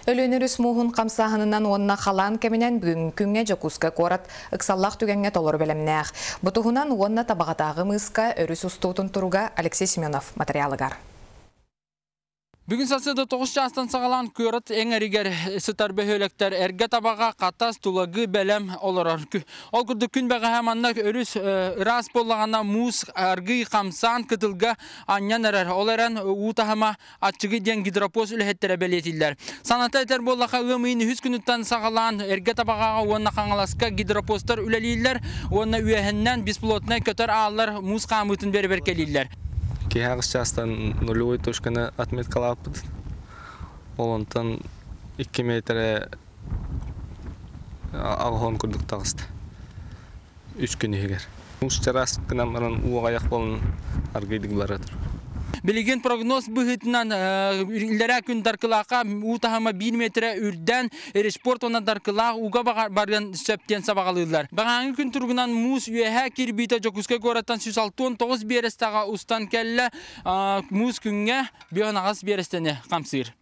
Өлүөнэ өрүс мууһун хамсааһынынан уонна халаан кэминэн бүгүҥҥү күҥҥэ Дьокуускай куорат ыксаллаах түгэҥҥэ толору бэлэмнээх. Бу туһунан уонна Табаҕатааҕы мыыска өрүс устуутун туруга Алексей Семенов матырыйаалыгар. Бүгүн сарсыарда 9 чаастан саҕалаан куорат эҥэригэр сытар бөһүөлэктэр эргэ табаҕа, хатас, тулагы бэлэм олорор. Ол курдук күн бэҕэһээ манна өрүс ыраас буоллаҕына муус аргыый хамсаан кытылга анньан эрэр. Ол эрэн уу таһыма аччыгый диэн гидропост үлэһиттэрэ бэлиэтииллэр. Саната этэр буоллаха ыам ыйын үһүс күнүттэн саҕалаан эргэ табаҕаҕа уонна Хаҥаласка гидропостар үлэлииллэр уонна үөһэннэн бесплотнай көтөр ааллар муус хаамыытын бэрэбиэркэлииллэр. Киһи аҕыс чаастан нулевой точканы отметкалаабыппыт. Ол онтон 2 метрэ алхон курдук таҕыста. Үс күн иһигэр. Муус чараас гынан баран уу аҕыйах буолан аргыйдык бара турар. Билигин прогноз быһыытынан иллэрээ күн Даркылаахха уу таһыма 1 метрэ үрдээн Респорт уонна Даркылаах ууга барыан сөп диэн сабаҕалыыллар. Баҕааҥҥы күн туругунан муус үөһээ кирбиитэ Дьокуускай куораттан 169 биэрэстэҕэ устан кэллэ. Муус күҥҥэ 58 биэрэстэни хамсыыр.